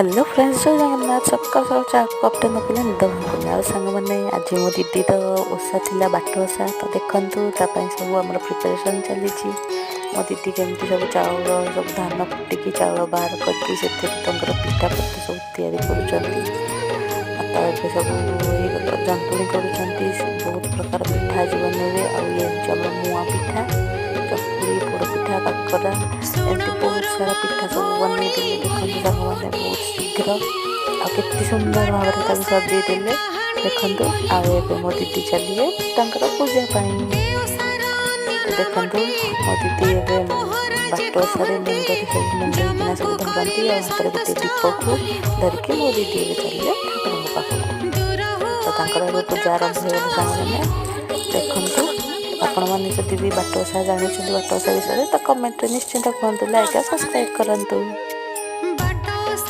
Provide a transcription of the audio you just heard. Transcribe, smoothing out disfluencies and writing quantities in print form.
Hello friends, ଜୟ ଜଗନ୍ନାଥ। ସକାଳୁ ସକାଳୁ ଚା କପ୍ଟେ ନ ପିଇଲେ ନିଦ ଭାଙ୍ଗୁନି। ଆଉ ସାଙ୍ଗମାନେ, ଆଜି ମୋ ଦିଦିର ଓଷା ଥିଲା, ବାଟ ଓଷା। ତ ଦେଖନ୍ତୁ, ତା ପାଇଁ ସବୁ ଆମର ପ୍ରିପାରେସନ୍ ଚାଲିଛି। ମୋ ଦିଦି କେମିତି ସବୁ ଚାଉଳ, ସବୁ ଧାନ କୁଟିକି ଚାଉଳ ବାହାର କରିକି ସେଥିରେ ତାଙ୍କର ପିଠା ପତ୍ର ସବୁ ତିଆରି କରୁଛନ୍ତି। ଆଉ ତ ଏବେ ସବୁ ହେଇଗଲା, ଜନ୍ତୁଣି କରୁଛନ୍ତି। ସେ ବହୁତ ପ୍ରକାର ପିଠା ଆଜି ବନେଇବେ। ଆଉ ଇଏ ହେଉଛି ଆମର ମୁଆଁ ପିଠା, ଚକୁଳି, ପୋଡ଼ ପିଠା, କାକରା, ଏମିତି ବହୁତ ସାରା ପିଠା ସବୁ ବନେଇଦେଲେ। ଦେଖନ୍ତୁ ସାଙ୍ଗମାନେ, ବହୁତ ଶୀଘ୍ର ଆଉ କେତେ ସୁନ୍ଦର ଭାବରେ ତାକୁ ସଜେଇ ଦେଲେ, ଦେଖନ୍ତୁ। ଆଉ ଏବେ ମୋ ଦିଦି ଚାଲିବେ ତାଙ୍କର ପୂଜା ପାଇଁ। ତ ଦେଖନ୍ତୁ, ମୋ ଦିଦି ଏବେ ବାଟ ଓଷାରେ ମୁଣ୍ଡରେ ସବୁ ମୁଣ୍ଡେଇକିନା ସବୁ ଧରନ୍ତି ଆଉ ହାତରେ ଗୋଟେ ଦୀପକୁ ଧରିକି ମୋ ଦିଦି ଏବେ ଚାଲିବେ ଠାକୁରଙ୍କ ପାଖକୁ। ତ ତାଙ୍କର ଏବେ ପୂଜା ଆରମ୍ଭ ହେଇଗଲା। ସାଙ୍ଗମାନେ, ଦେଖନ୍ତୁ, ଆପଣମାନେ ଯଦି ବି ବାଟ ଓଷା ଜାଣିଛନ୍ତି, ବାଟ ଓଷା ବିଷୟରେ, ତ କମେଣ୍ଟରେ ନିଶ୍ଚିନ୍ତ କୁହନ୍ତୁ। ଲାଇକ୍ ଆଉ ସବସ୍କ୍ରାଇବ୍ କରନ୍ତୁ।